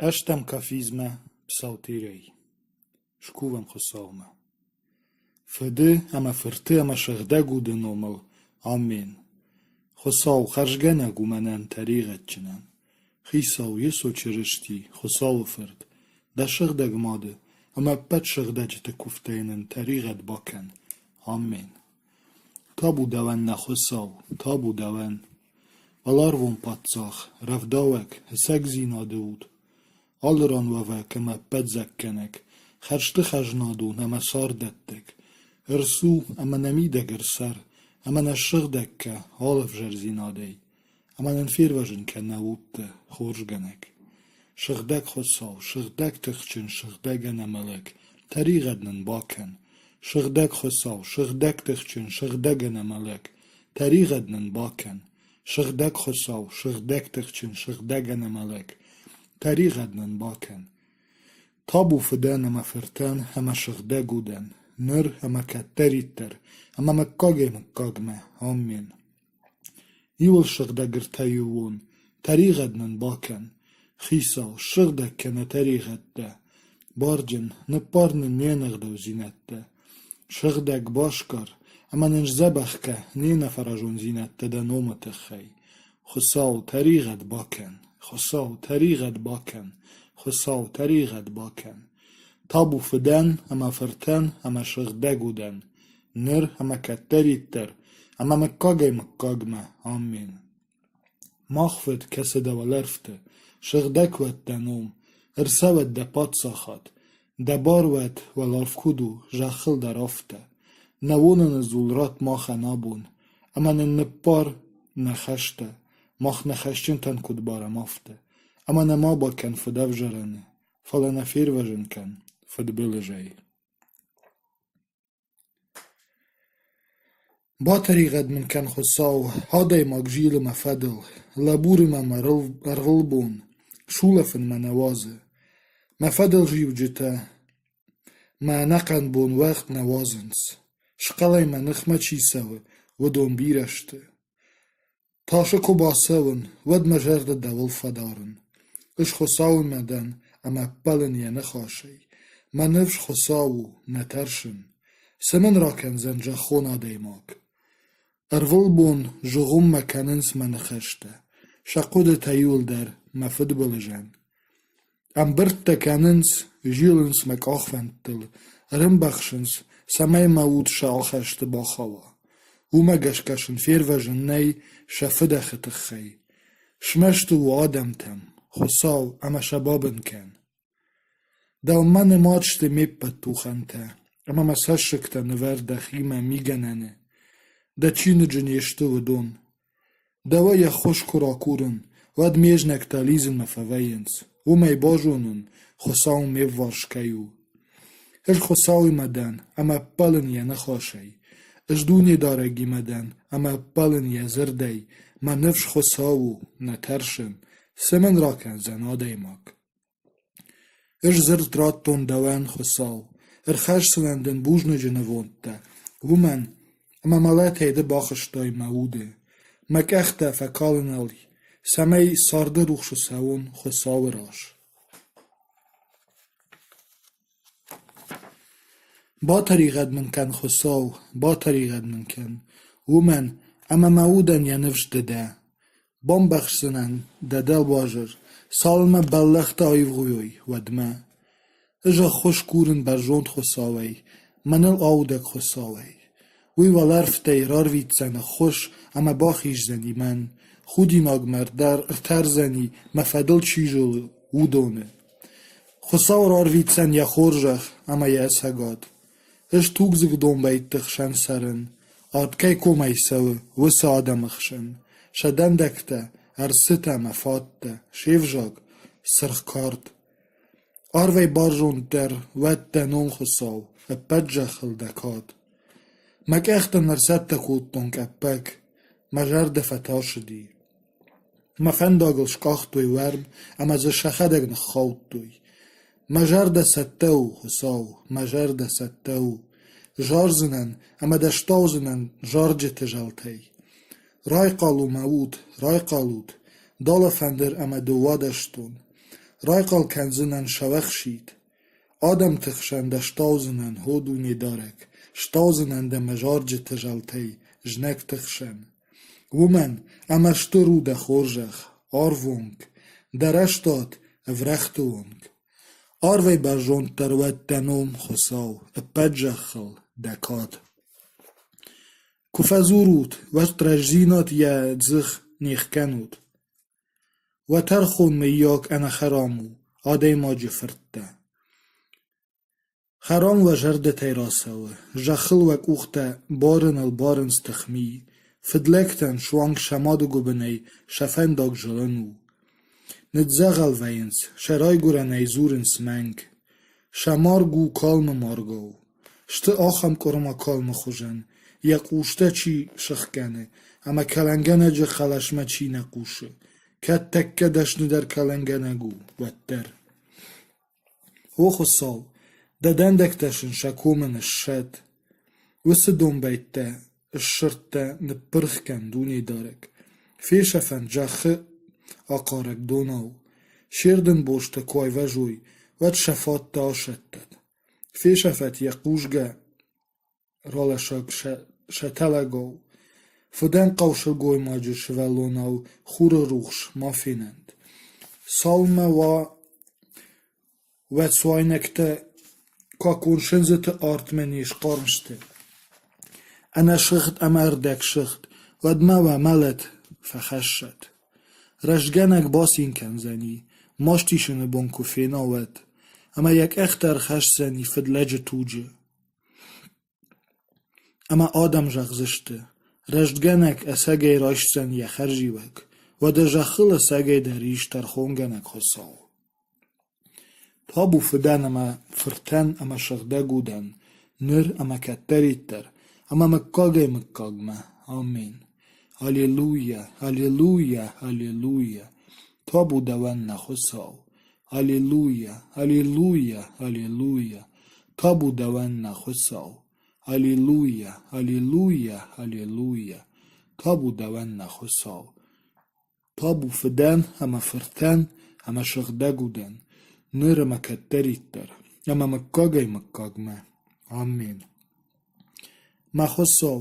Ӕстӕм кафизмӕ псалтирӕй. Скувӕм Хуыцаумӕ. Фыды ӕмӕ Фырты ӕмӕ Сыгъдӕг Уды номыл. Амен. Хуыцау хӕрзгӕнӕг у мӕнӕн тӕригъӕдджынӕн. Хицау Йесо Чырысти, Хуыцауы Фырт, дӕ сыгъдӕг Мады ӕмӕ ӕппӕт сыгъдӕджыты куывтӕй нын тӕригъӕд бакӕн. Амен. Табу дӕуӕн, нӕ Хуыцау, табу дӕуӕн. Уӕларвон паддзах, рӕвдауӕг, ӕцӕгдзинады уд, алы ран уӕвӕг ӕмӕ ӕппӕтдзаггӕнӕг, хӕрзты хӕзнадон ӕмӕ царддӕттӕг, ӕрцу ӕмӕ нӕ мидӕг ӕрцӕр, ӕмӕ нӕ ссыгъдӕг кӕ алы ӕвзӕрдзинадӕй, ӕмӕ нын фервӕзын кӕн нӕ удты хорзгӕнӕг. Сыгъдӕг Хуыцау, сыгъдӕг тыхджын, сыгъдӕг ӕнӕмӕлӕг, тӕригъӕд нын бакӕн. Сыгъдӕг Хуыцау, сыгъдӕг тыхджын, сыгъдӕг ӕнӕмӕлӕг, тӕригъӕд нын бакӕн. Сыгъдӕг Хуыцау, сыгъдӕг тыхджын, сыгъдӕг ӕнӕмӕлӕг, тӕригъӕд нын бакӕн. Табу Фыдӕн ӕмӕ Фыртӕн ӕмӕ Сыгъдӕг Удӕн, ныр ӕмӕ кӕддӕриддӕр, ӕмӕ мыггагӕй-мыггагмӕ. Аммен. Иуыл сыгъдӕг ӕртӕиууон, тӕригъӕд нын бакӕн. Хицау, ссыгъдӕг кӕн нӕ тӕригъӕдтӕ. Барджын, ныппар нын не нӕгъдаудзинӕдтӕ. Сыгъдӕг басгар ӕмӕ нын сдзӕбӕх кӕ не нӕфӕразондзинӕдтӕ дӕ номы тыххӕй. Хуыцау, тӕригъӕд бакӕн! Хуыцау, тӕригъӕд бакӕн! Хуыцау, тӕригъӕд бакӕн! Табу Фыдӕн ӕмӕ Фыртӕн ӕмӕ Сыгъдӕг Удӕн, ныр ӕмӕ кӕддӕриддӕр, ӕмӕ мыггагӕй-мыггагмӕ. Аммен. Мах Фыд, кӕцы дӕ уӕлӕрвты, сыгъдӕг уӕд дӕ ном, ӕрцӕуӕд дӕ паддзахад, дӕ бар уӕд, уӕларв куыд у, зӕххыл дӕр афтӕ. Нӕ уоныны дзул ратт махӕн абон, ӕмӕ нын ныббар нӕ хӕстӕ, мах нӕ хӕсджынтӕн куыд барӕм, афтӕ. Ӕмӕ нӕ ма бакӕн фыдӕвзарӕны, фӕлӕ нӕ фервӕзын кӕн фыдбылызӕй. Батӕригъӕд мын кӕн, Хуыцау, адӕймаг зилы мӕ фӕдыл, лӕбуры мӕм ӕрвылбон, сулӕфын мӕ нӕ уадзы. Мӕ фӕдыл зилджытӕ мӕ ӕнӕхъӕн бон уӕгъд нӕ уадзынц. Схъӕлӕй мӕ ныхмӕ чи цӕуы, уыдон бирӕ сты. Тасы куы бацӕуын, уӕд мӕ зӕрдӕ дӕуыл фӕдарын. Ӕз Хуыцауимӕ дӕн ӕмӕ ӕппӕлын йӕ ныхасӕй. Мӕ ныфс Хуыцау у, нӕ тӕрсын. Цы мын ракӕндзӕн зӕххон адӕймаг? Ӕрвылбон зыгъуыммӕ кӕнынц мӕ ныхӕстӕ, сӕ хъуыдытӕ иуылдӕр мӕ фыдбылызӕн. Ӕмбырдтӕ кӕнынц, зилынц мӕ къахвӕндтыл, ӕрӕмбӕхсынц, цӕмӕй мӕ уд сӕ ахӕсты бахауа. Уымӕ гӕсгӕ сын фервӕзын нӕй сӕ фыдӕхы тыххӕй. Смӕсты у адӕмтӕм, Хуыцау, ӕмӕ сӕ бабын кӕн. Дӕумӕ нымад сты ме ппӕт тухӕнтӕ, ӕмӕ мӕ цӕссыгтӕ нывӕр дӕхимӕ мигӕнӕны. Дӕ чиныджы не сты уыдон. Дӕуӕй ӕххуыс куы ракурын, уӕд ме знӕгтӕ лидзынмӕ фӕвӕййынц. Уымӕй базонын, Хуыцау ме вварс кӕй у. Ӕз Хуыцауимӕ дӕн ӕмӕ ӕппӕлын йӕ ныхасӕй. Ӕз Дунедарӕгимӕ дӕн ӕмӕ ӕппӕлын йӕ дзырдӕй. Мӕ ныфс Хуыцау у, нӕ тӕрсын. Цы мын ракӕндзӕн адӕймаг? Ӕз дзырд радтон дӕуӕн, Хуыцау, ӕрхӕсдзынӕн дын бузныджы нывондтӕ, уымӕн ӕмӕ мӕлӕтӕй ды бахызтай мӕ уды, мӕ къӕхтӕ фӕкалыныл, цӕмӕй царды рухсы цӕуон Хуыцауы раз. Батӕригъӕд мын кӕн, Хуыцау, батӕригъӕд мын кӕн, уымӕн ӕмӕ мӕ удӕн йӕ ныфс ды дӕ. Бамбӕхсдзынӕн дӕ дӕлбазыр, цалынмӕ бӕллӕхтӕ аивгъуыйой, уӕдмӕ. Ӕз ӕххуыс курын бӕрзонд Хуыцауӕй, мӕныл аудӕг Хуыцауӕй. Уый уӕлӕрвтӕй рарвитдзӕн ӕххуыс ӕмӕ бахиздзӕни мӕн, худинагмӕ ӕртӕрдзӕни, мӕ фӕдыл чи зылы, уыдоны. Хуыцау рарвитдзӕн йӕ хорзӕх ӕмӕ йӕ ӕцӕгад. Ӕз тугдзых домбӕйтты хсӕн цӕрын, ард кӕй комӕй цӕуы, уыцы адӕмы хсӕн. Сӕ дӕндӕгтӕ, ӕрцытӕ ӕмӕ фаттӕ, се взаг — цыргъ кард. Арвӕй бӕрзонддӕр уӕд дӕ ном, Хуыцау, ӕппӕт зӕххыл дӕ кад. Мӕ къӕхтӕн ӕрцӕттӕ кодтон къӕппӕг, мӕ зӕрдӕ фӕтасыди. Мӕ фӕндагыл скъахтой уӕрм ӕмӕ дзы сӕхӕдӕг ныххаудтой. Мӕ зӕрдӕ цӕттӕ у, Хуыцау, мӕ зӕрдӕ цӕттӕ у. Зардзынӕн ӕмӕ дӕ стаудзынӕн зарджыты зӕлтӕй. Райхъал у мӕ уд, райхъал ут, далафӕндыр ӕмӕ дыууадӕстон. Райхъал кӕндзынӕн сӕуӕхсид. Адӕмты хсӕн дӕ стаудзынӕн, о Дунедарӕг, стаудзынӕн дӕ мӕ зарджыты зӕлтӕй знӕгты хсӕн. Уымӕн ӕмӕ стыр у дӕ хорзӕх, арвонг, дӕ рӕстад ӕврӕгъты онг. Арвӕй бӕрзонддӕр уӕд дӕ ном, Хуыцау, ӕппӕт зӕххыл дӕ кад. Куы фӕдзурут, уӕд рӕстдзинад йӕ дзых не хгӕнут. Уӕ тӕрхон, мыййаг, ӕнӕхӕрам у, адӕймаджы фырттӕ. Хӕрам уӕ зӕрдӕтӕй рацӕуы, зӕххыл уӕ къухтӕ барыныл барынц тыхми, фыдлӕгтӕн суанг сӕ мады гуыбынӕй сӕ фӕндаг зылын у. Ныдздзӕгъӕл вӕййынц, сӕ райгуырӕнӕй дзурынц мӕнг. Сӕ марг у калмы маргау. Сты ахӕм къуырма калмы хуызӕн, йӕ хъустӕ чи сыхгӕны ӕмӕ кӕлӕнгӕнӕджы хъӕлӕсмӕ чи нӕ хъусы, кӕд тӕккӕ дӕсныдӕр кӕлӕнгӕнӕг у, уӕддӕр. О Хуыцау, дӕ дӕндӕгтӕ сын сӕ комы ныссӕтт! Уыцы домбӕйттӕ ссырдтӕ ныппырх кӕн, Дунедарӕг! Фесӕфӕнт зӕххы ахъарӕг донау. Се рдынбостӕ куы айвӕзой, уӕд сӕ фаттӕ асӕттӕд. Фесӕфӕт йӕ хъузгӕ раласӕг сӕтӕлӕгау, фыдӕнхъӕл сылгоймаджы сывӕллонау хуры рухс ма фенӕнт. Цалынмӕ уа уӕ цуайнӕгтӕ какон сындзыты артмӕ не схъарм сты, ӕнӕсыгъд ӕмӕ ӕрдӕгсыгъд, уӕдмӕ уӕ мӕлӕт фӕхӕссӕд. Рӕстгӕнӕг бацин кӕндзӕни, мастисыны бон куы фена, уӕд, ӕмӕ йӕ къӕхтӕ ӕрхӕсдзӕни фыдлӕджы туджы. Ӕмӕ адӕм зӕгъдзысты: Рӕстгӕнӕг ӕцӕгӕй райсдзӕн йӕ хӕрзиуӕг, уӕдӕ зӕххыл ӕцӕгӕй дӕр ис тӕрхонгӕнӕг Хуыцау. Табу Фыдӕн ӕмӕ Фыртӕн ӕмӕ Сыгъдӕг Удӕн, ныр ӕмӕ кӕддӕриддӕр, ӕмӕ мыггагӕй-мыггагмӕ. Аммен. Аллилуйа, аллилуйа, аллилуйа! Табу дӕуӕн, нӕ Хуыцау! Аллилуйа, аллилуйа, аллилуйа! Табу дӕуӕн, нӕ Хуыцау! Аллилуйа, аллилуйа, аллилуйа! Табу дӕуӕн, нӕ Хуыцау! Табу Фыдӕн ӕмӕ Фыртӕн ӕмӕ Сыгъдӕг Удӕн, ныр ӕмӕ кӕддӕриддӕр, ӕмӕ мыггагӕй-мыггагмӕ. Аммен. Мӕ Хуыцау,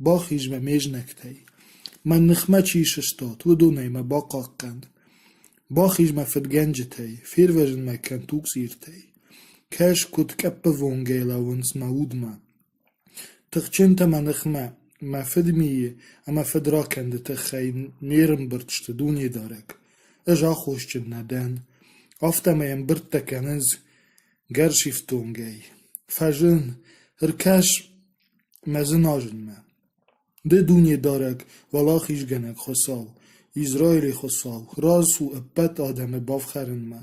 бахиз мӕ ме знӕгтӕй, мӕн ныхмӕ чи сыстад, уыдонӕй мӕ бахъахъхъӕн. Бахиз мӕ фыдгӕнджытӕй, фервӕзын мӕ кӕн тугцъиртӕй. Кӕс, куыд къӕппӕввонгӕй лӕууынц мӕ удмӕ. Тыхджынтӕ мӕ ныхмӕ мӕ фыдмийы ӕмӕ фыдракӕнды тыххӕй не рӕмбырд сты Дунедарӕг. Ӕз аххосджын нӕ дӕн. Афтӕмӕй ӕмбырдтӕ кӕнынц гӕрзифтонгӕй. Фӕзын, ӕркӕс мӕ дзыназынмӕ. Ды, Дунедарӕг, уӕлахизгӕнӕг Хуыцау, Израилы Хуыцау, рацу ӕппӕт адӕмы бафхӕрынмӕ.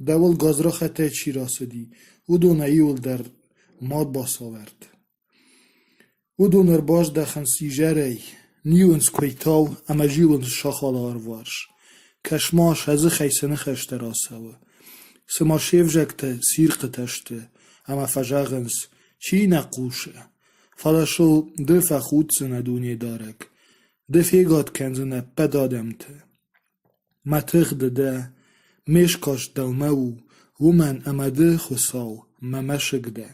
Дӕуыл гадзрахатӕй чи рацыди, уыдонӕй иуылдӕр ма бацауӕрд. Уыдон ӕрбаздӕхынц изӕрӕй, ниуынц куыйтау ӕмӕ зилынц сахалы арварс. Кӕс-ма, сӕ дзыхӕй цы ныхӕстӕ рацӕуы. Цыма се взӕгтӕ цирхъытӕ сты ӕмӕ фӕзӕгъынц, чи нӕ хъусы. Фӕлӕ сыл ды фӕхуддзынӕ, Дунедарӕг, ды фегад кӕндзынӕ ӕппӕт адӕмты. Мӕ тых ды дӕ, ме скаст дӕумӕ у, уымӕн ӕмӕ ды, Хуыцау, мӕ мӕсыг дӕ.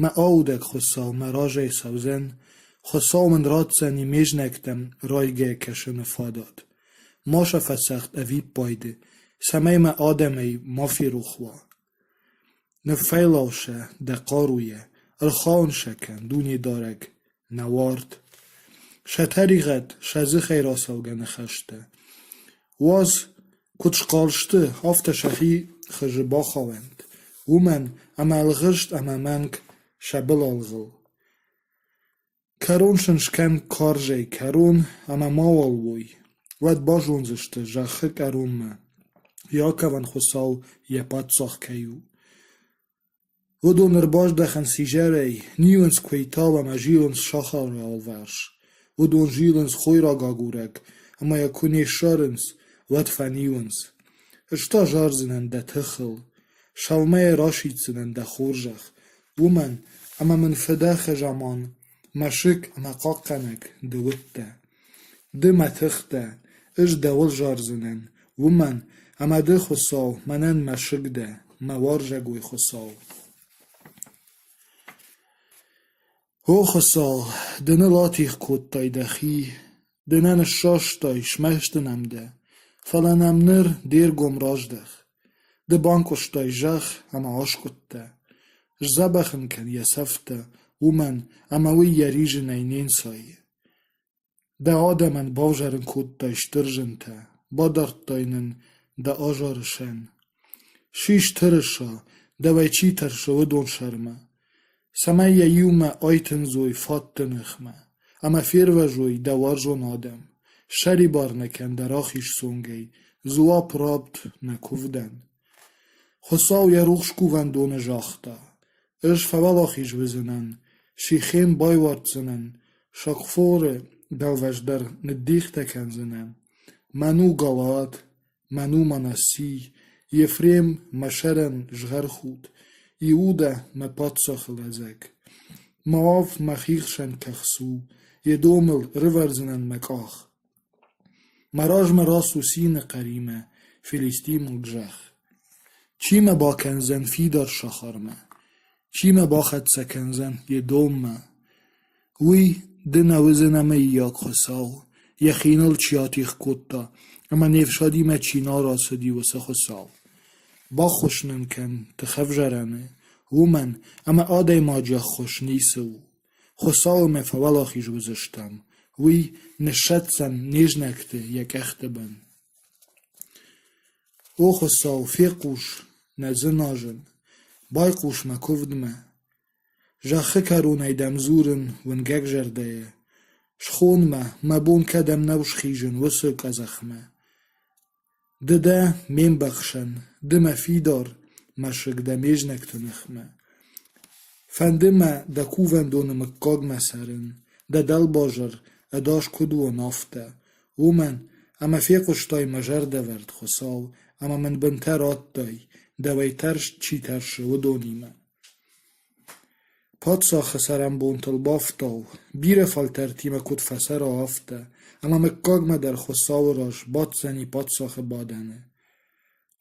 Мӕ аудӕг Хуыцау мӕ разӕй цӕудзӕн, Хуыцау мын ратдзӕни ме знӕгтӕм райгӕ кӕсыны фадат. Ма сӕ фӕцӕгъд ӕвиппайды, цӕмӕй мӕ адӕмӕй ма ферох уа. Ныффӕйлау сӕ дӕ хъаруйӕ, ӕрхауын сӕ кӕн, Дунедарӕг, нӕ уарт. Сӕ тӕригъӕд сӕ дзыхӕй рацӕугӕ ныхӕстӕ. Уадз, куыд схъал сты, афтӕ сӕхи хызы бахауӕнт, уымӕн ӕмӕ ӕлгъыст ӕмӕ мӕнг сӕ былалгъыл. Кӕрон сын скӕн карзӕй кӕрон ӕмӕ мауал уой, уӕд базондзысты зӕххы кӕронмӕ, Иаковӕн Хуыцау йӕ паддзах кӕй у. Уыдон ӕрбаздӕхынц изӕрӕй, ниуынц куыйтау ӕмӕ зилынц сахары алыварс. Уыдон зилынц хойраг агурӕг, ӕмӕ йӕ куы не ссарынц, уӕд фӕниуынц. Ӕз та зардзынӕн дӕ тыхыл, сӕумӕйӕ расиддзынӕн дӕ хорзӕх, уымӕн ӕмӕ мын фыдӕхы заман мӕсыг ӕмӕ хъахъхъӕнӕг ды уыдтӕ. Ды мӕ тых дӕ, ӕз дӕуыл зардзынӕн, уымӕн Ӕмӕ ды, Хуыцау, мӕнӕн мӕсыг дӕ, мӕ уарзӕгой Хуыцау. О Хуыцау, ды ныл атигъ кодтай дӕхи, ды нӕ ныссастай, смӕсты нӕм дӕ, фӕлӕ нӕм ныр де ргом раздах. Ды банкъуыстай зӕхх ӕмӕ аскъуыдтӕ. Сдзӕбӕх ын кӕн йӕ цӕфтӕ, уымӕн ӕмӕ уый йӕ ризынӕй не нцайы. Дӕ адӕмӕн бавзарын кодтай стыр зынтӕ, бадардтай нын дӕ азары сӕн. Сис тырыса, дӕуӕй чи тӕрсы, уыдон сӕрмӕ, цӕмӕй йӕ иумӕ айтындзой фатты ныхмӕ ӕмӕ фервӕзой дӕ уарзон адӕм. Ссӕрибар нӕ кӕн дӕ рахиз цонгӕй, дзуапп ратт нӕ куывдӕн. Хуыцау йӕ рухс кувӕндоны загъта: Ӕз фӕуӕлахиз уыдзынӕн, Сихем байуарддзынӕн, Сакфоры дӕлвӕз дӕр ныддихтӕ кӕндзынӕн. Мӕн у Галаад, мӕн у Манасси, Ефрем мӕ сӕрӕн згъӕрхуд, Иудӕ мӕ паддзахы лӕдзӕг. Моав мӕ хихсӕн кӕхц у, Едомыл ӕрывӕрдзынӕн мӕ къах. Мӕ размӕ рацу цины хъӕримӕ, филистимаг зӕхх. Чи мӕ бакӕндзӕн фидар сахармӕ? Чи мӕ бахӕццӕ кӕндзӕн Едоммӕ? Уый ды нӕ уыдзынӕ мыййаг Хуыцау, йӕхи ныл чи атигъ кодта ӕмӕ не фсадимӕ чи нал рацыди, уыцы Хуыцау. Баххуыс нын кӕн тыхӕвзарӕны, уымӕн ӕмӕ адӕймаджы ӕххуыс ницы у. Хуыцаумӕ фӕуӕлахиз уыдзыстӕм, уый ныссӕтдзӕн не знӕгты йӕ къӕхты бын. О Хуыцау, фехъус нӕ дзыназын, байхъус мӕ куывдмӕ. Зӕххы кӕронӕй дӕм дзурын уынгӕг зӕрдӕйӕ. Схон мӕ, мӕ бон кӕдӕм нӕу схизын, уыцы къӕдзӕхмӕ. Ды дӕ ме мбӕхсӕн, ды мӕ фидар мӕсыг дӕ ме знӕгты ныхмӕ. Фӕнды мӕ дӕ кувӕндоны мыггагмӕ цӕрын, дӕ дӕлбазыр ӕдас куыд уон, афтӕ, уымӕн ӕмӕ фехъуыстай мӕ зӕрдӕвӕрд, Хуыцау, ӕмӕ мын бынтӕ радтай, дӕуӕй тарст чи тӕрсы, уыдонимӕ. Паддзахы цӕрӕнбонтыл бафтау, бирӕ фӕлтӕртимӕ куыд фӕцӕра, афтӕ, ӕмӕ мыггагмӕ дӕр Хуыцауы раз баддзӕни паддзахы бадӕны.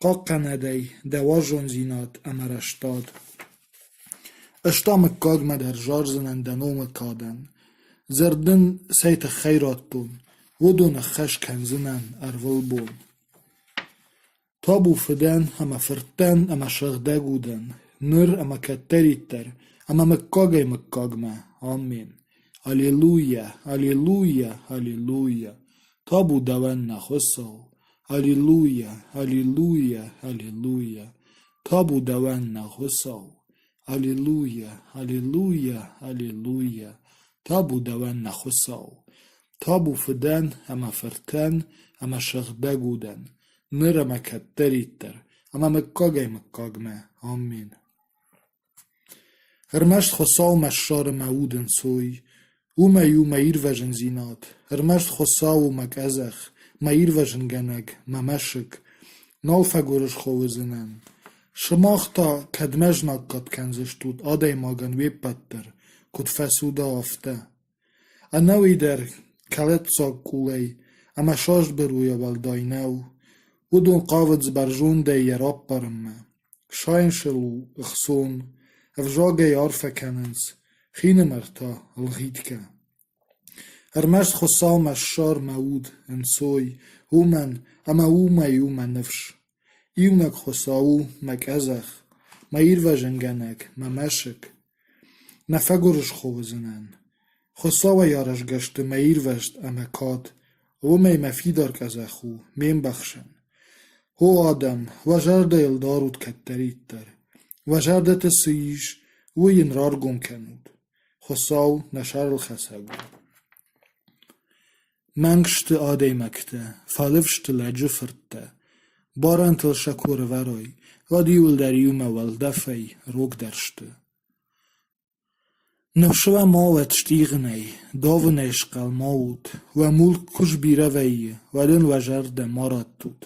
Хъахъхъӕнӕд ӕй дӕ уарзондзинад ӕмӕ рӕстад. Ӕз та мыггагмӕ дӕр зардзынӕн дӕ номы кадӕн. Дзырд дын цӕй тыххӕй радтон, уыдон ӕххӕст кӕндзынӕн ӕрвылбон. Табу Фыдӕн ӕмӕ Фыртӕн ӕмӕ Сыгъдӕг Удӕн, ныр ӕмӕ кӕддӕриддӕр, ӕмӕ мыггагӕй-мыггагмӕ. Аммен. Аллилуйя, аллилуйя, аллилуйя! Табу дӕуӕн, нӕ Хуыцау! Аллилуйя, аллилуйя, аллилуйя! Табу дӕуӕн, нӕ Хуыцау! Аллилуйя, аллилуйя, аллилуйя! Табу дӕуӕн, нӕ Хуыцау! Табу Фыдӕн ӕмӕ Фыртӕн ӕмӕ Сыгъдӕг Удӕн, ныр ӕмӕ кӕддӕриддӕр, ӕмӕ мыггагӕй-мыггагмӕ. Аммен. Ӕрмӕст Хуыцаумӕ ссары мӕ удӕнцой, уымӕй у мӕ ирвӕзындзинад. Ӕрмӕст Хуыцау у мӕ къӕдзӕх, мӕ ирвӕзынгӕнӕг, мӕ мӕсыг. Нал фӕгуырысхо уыдзынӕн. Сымах та кӕдмӕ знаггад кӕндзыстут адӕймагӕн уе ппӕт дӕр, куыд фӕцуда, афтӕ? Ӕнӕуи дӕр кӕлӕддзаг къулӕй ӕмӕ саст быруйӕ уӕлдай нӕу. Уыдон хъавынц бӕрзондӕй йӕ раппарынмӕ. Сайын сыл у ӕхцон, ӕвзагӕй арфӕ кӕнынц, хинымӕр та ӕлгъитгӕ. Ӕрмӕст Хуыцаумӕ ссар мӕ уд ӕнцой, уымӕн ӕмӕ уымӕй у мӕ ныфс. Иунӕг Хуыцау у мӕ къӕдзӕх, мӕ ирвӕзынгӕнӕг, мӕ мӕсыг. Нӕ фӕгуырысхо уыдзынӕн. Хуыцауӕй аразгӕ сты мӕ ирвӕзт ӕмӕ кад, уымӕй мӕ фидар къӕдзӕх у, ме мбӕхсӕн. О адӕм, уӕ зӕрдӕ йыл дарут кӕддӕриддӕр. Уӕ зӕрдӕты цы ис, уый йын раргом кӕнут. Хуыцау нӕ сӕрылхӕцӕг у. Мӕнг сты адӕймӕгтӕ, фӕлывсты лӕджы фырттӕ. Барӕнтыл сӕ куы ӕрӕвӕрой, уӕд иуылдӕр иумӕ уӕлдӕфӕй рогдӕр сты. Ныфс уӕ ма уӕд стъигъынӕй, давынӕй схъал ма ут, уӕ мулк куы сбирӕ вӕййы, уӕд ын уӕ зӕрдӕ ма раттут.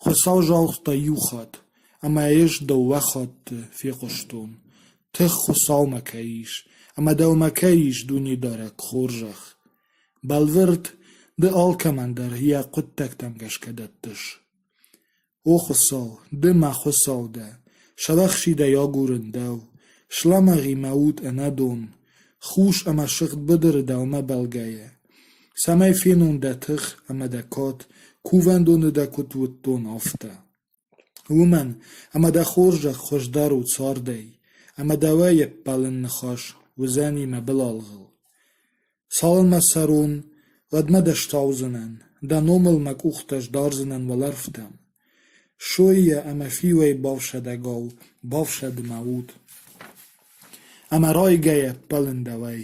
Хуыцау загъта иу хатт, ӕмӕ ӕз дыууӕ хатты фехъуыстон, тых Хуыцаумӕ кӕй ис, ӕмӕ дӕумӕ кӕй ис Дунедарӕг хорзӕх. Бӕлвырд, ды алкӕмӕн дӕр йӕ хъуыддӕгтӕм гӕсгӕ дӕттыс. О Хуыцау, ды мӕ Хуыцау дӕ, сӕуӕхсидӕй агурын дӕу, слӕмӕгъ и мӕ уд ӕнӕдон, хус ӕмӕ сыгъд быдыры дӕумӕ бӕлгӕйӕ. Цӕмӕй фенон дӕ тых ӕмӕ дӕ кад, кувӕндоны дӕ куыд уыдтон, афтӕ. Уымӕн, ӕмӕ дӕ хорзӕх хуыздӕр у цардӕй, ӕмӕ дӕуӕй ӕппӕлын ныхас уыдзӕни мӕ былалгъыл. Цалынмӕ цӕрон, уӕдмӕ дӕ стаудзынӕн, дӕ номыл мӕ къухтӕ сдардзынӕн уӕлӕрвтӕм. Соййӕ ӕмӕ фиуӕй бафсӕдӕгау бафсӕд мӕ уд. Ӕмӕ райгӕйӕ ӕппӕлын дӕуӕй.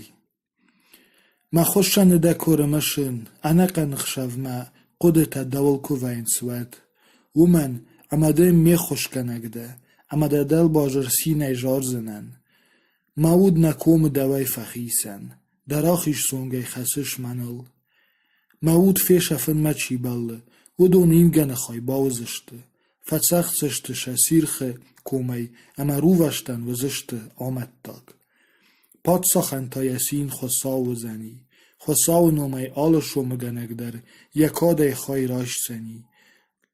Мӕ хуыссӕны дӕ куы рымысын, ӕнӕхъӕн ӕхсӕв мӕ хъуыдытӕ дӕуыл куы вӕййынц, уӕд. Уымӕн, ӕмӕ ды ме ххуысгӕнӕг дӕ, ӕмӕ дӕ дӕлбазыр цинӕй зардзынӕн. Мӕ уд нӕ комы дӕуӕй фӕхицӕн, дӕ рахиз цонгӕй хӕцыс мӕныл. Мӕ уд фесӕфынмӕ чи бӕллы, уыдон ингӕны хай бауыдзысты, фӕцӕгъддзысты сӕ цирхъы комӕй ӕмӕ рувӕстӕн уыдзысты амӕттаг. Паддзахӕн та йӕ цин Хуыцау уыдзӕни, Хуыцауы номӕй алы сомыгӕнӕг дӕр йӕ кадӕй хай райсдзӕни,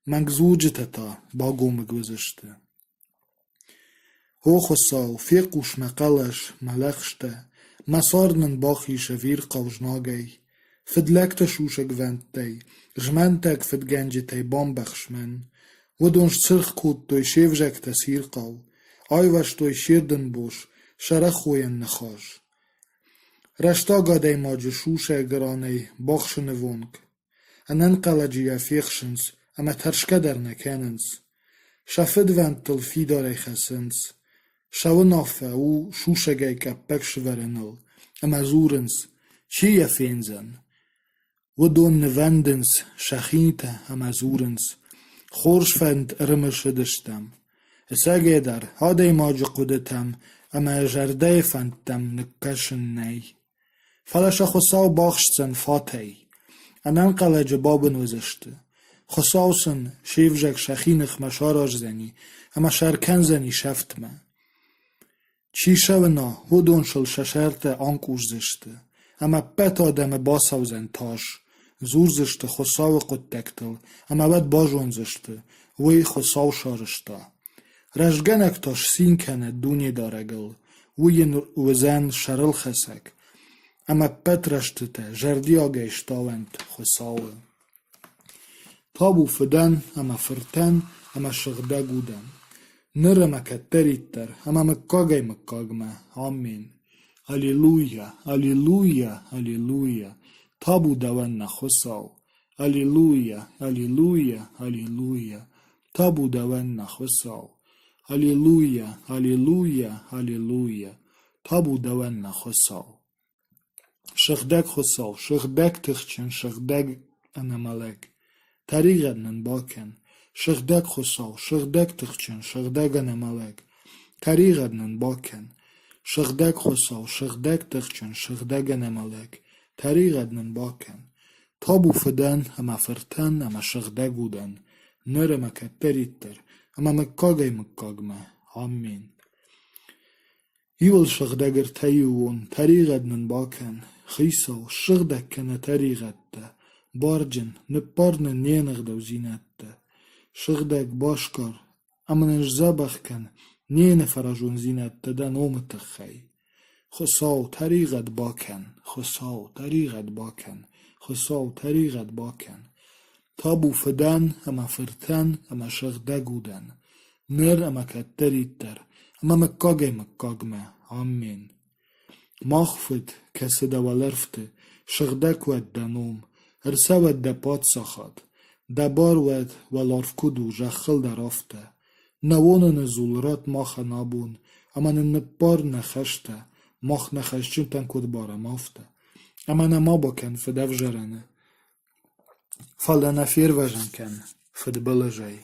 мӕнгдзурджытӕ та багомыг уыдзысты. О Хуыцау, фехъус мӕ хъӕлӕс, мӕ лӕгъстӕ, мӕ цард мын бахиз ӕвирхъау знагӕй. Фыдлӕгты сусӕгвӕндтӕй, змӕнтӕг фыдгӕнджытӕй бамбӕхс мӕн. Уыдон сцыргъ кодтой се взӕгтӕ цирхъау, айвӕзтой се рдынбос, сӕрӕхойӕн ныхас. Рӕстаг адӕймаджы сусӕг ранӕй бахсынывонг. Ӕнӕнхъӕлӕджы йӕ фехсынц ӕмӕ тӕрсгӕ дӕр нӕ кӕнынц. Сӕ фыдвӕндтыл фидарӕй хӕцынц. Сӕ уынаффӕ у сусӕгӕй къӕппӕг сывӕрыныл ӕмӕ дзурынц, чи йӕ фендзӕн. Уыдон нывӕндынц сӕхинтӕ ӕмӕ дзурынц, хорз фӕнд ӕрымысыдыстӕм. Ӕцӕгӕйдӕр, адӕймаджы хъуыдытӕм ӕмӕ зӕрдӕйы фӕндтӕм ныккӕсын нӕй. Фӕлӕ сӕ Хуыцау бахсдзӕн фатӕй, ӕнӕнхъӕлӕджы бабын уыдзысты. Хуыцау сын се взаг сӕхи ныхмӕ сараздзӕни ӕмӕ сӕ ӕркӕндзӕни сӕфтмӕ. Чи сӕ уына, уыдон сыл сӕ сӕртӕ анкъусдзысты, ӕмӕ ӕппӕт адӕмы бацӕудзӕн тас, дзурдзысты Хуыцауы хъуыддӕгтыл ӕмӕ уӕд базондзысты, уый Хуыцау сарӕзта. Рӕстгӕнӕг та сцин кӕнӕд Дунедарӕгыл, уый йын уыдзӕн сӕрылхӕцӕг, ӕмӕ ӕппӕт рӕстытӕ зӕрдиагӕй стауӕнт Хуыцауы. Табу Фыдӕн ӕмӕ Фыртӕн ӕмӕ Сыгъдӕг Удӕн, ныр ӕмӕ кӕддӕриддӕр ӕмӕ мыггагӕй-мыггагмӕ. Аммен. Аллилуйя, аллилуйя, аллилуйя! Табу дӕуӕн нӕ Хуыцау! Аллилуйя, аллилуйя, аллилуйя! Табу дӕуӕн, нӕ Хуыцау! Аллилуйя, аллилуйя, аллилуйя! Табу дӕуӕн, нӕ Хуыцау! Сыгъдӕг Хуыцау, сыгъдӕг тыхджын, сыгъдӕг ӕнӕмӕлӕг! Тӕригъӕд нын бакӕн! Сыгъдӕг Хуыцау, сыгъдӕг тыхджын, сыгъдӕг ӕнӕмӕлӕг! Тӕригъӕд нын бакӕн! Сыгъдӕг Хуыцау, сыгъдӕг тыхджын, сыгъдӕг ӕнӕмӕлӕг! Тӕригъӕд нын бакӕн! Табу Фыдӕн ӕмӕ Фыртӕн ӕмӕ Сыгъдӕг Удӕн, ныр ӕмӕ кӕддӕриддӕр, ӕмӕ мыггагӕй-мыггагмӕ. Аммен. Иуыл сыгъдӕг ӕртӕиууон тӕригъӕд нын бакӕн, Хицау, ссыгъдӕг кӕн нӕ тӕригъӕдтӕ, барджын, ныппар нын не нӕгъдаудзинӕдтӕ. Сыгъдӕг басгар ӕмӕ нын сдзӕбӕх кӕн не нӕфӕразондзинӕдтӕ дӕ номы тыххӕй. Хуыцау, тӕригъӕд бакӕн, Хуыцау, тӕригъӕд бакӕн, Хуыцау, тӕригъӕд бакӕн. Табу Фыдӕн ӕмӕ Фыртӕн ӕмӕ Сыгъдӕг Удӕн, ныр ӕмӕ кӕддӕриддӕр, ӕмӕ мыггагӕй-мыггагмӕ. Аммен. Мах Фыд, кӕцы дӕ уӕлӕрвты, сыгъдӕг уӕд дӕ ном, ӕрцӕуӕд дӕ паддзахад, дӕ бар уӕд, уӕларв куыд у, зӕххыл дӕр афтӕ. Нӕ уоныны дзул ратт махӕн абон, ӕмӕ нын ныппар нӕ хӕстӕ, мах нӕ хӕсджынтӕн куыд барӕм, афтӕ. Ӕмӕ нӕ ма бакӕн фыдӕвзарӕны, фӕлӕ нӕ фервӕзын кӕн фыдбылызӕй.